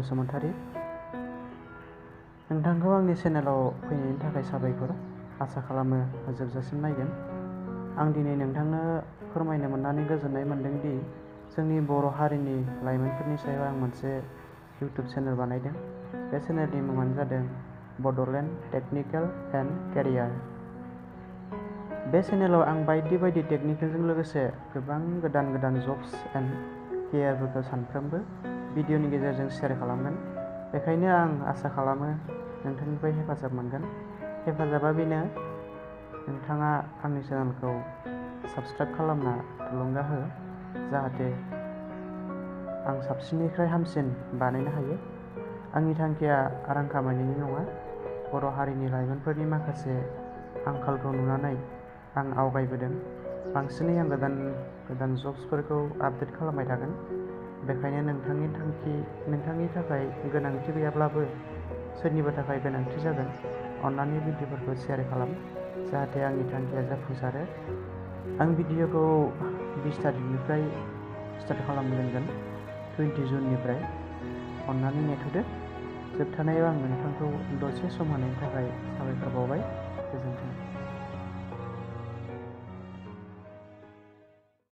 बसुमतारी। नोंथांखौ आंनि चेनेलाव फैनायनि थाखाय साबायखर। आसा खालामो जोबजासिम नायगोन। आं दिनै नोंथांनो फोरमायनो मोननानै गोजोननाय मोनदों दि जोंनि बर' हारिनि लाइमोनफोरनि सायाव आं मोनसे इउटुब चेनेल बानायदों। बे चेनेलनि मुङानो जादों बड'लेण्ड टेकनिकेल एन्ड केरियार। बे चेनेलाव आं बायदि बायदि टेकनिकेलजों लोगोसे गोबां गोदान जब्स एन्ड केरियारफोरखौ सानफ्रोमबो भिडिअनि गेजेरजों शेयार खालामगोन। बेखायनो आं आसा खालामो नोंथांनिफ्राय हेफाजाब मोनगोन। हेफाजाबा बेनो, नोंथाङा आंनि चेनेलखौ साबस्क्राइब खालामना थुलुंगा हो, जाहाथे आं साबसिननिफ्राय हामसिन बानायनो हायो। आंनि थांखिया रां खामायनायनि नङा। बर' हारिनि लाइमोनफोरनि माखासे आंखालखौ नुनानै आं आवगायबोदों। बांसिनै आं गोदान जब्सफोरखौ आपडेट खालामबाय थागोन। बेखायनो नोंथांनि थाखाय गोनांथि गैयाब्लाबो सोरनिबा थाखाय गोनांथि जागोन। अन्नानै भिडिअफोरखौ शेयार खालाम, जाहाथे आंनि थांखिया जाफुंसारो। आं भिडिअखौ 20 तारिखनिफ्राय स्टार्ट खालामगोन, 20 जुननिफ्राय। अन्नानै नेथ'दो। जोबथारनायाव आं नोंथांखौ दसे सम होनायनि थाखाय साबायखर बावबाय। गोजोन्थों।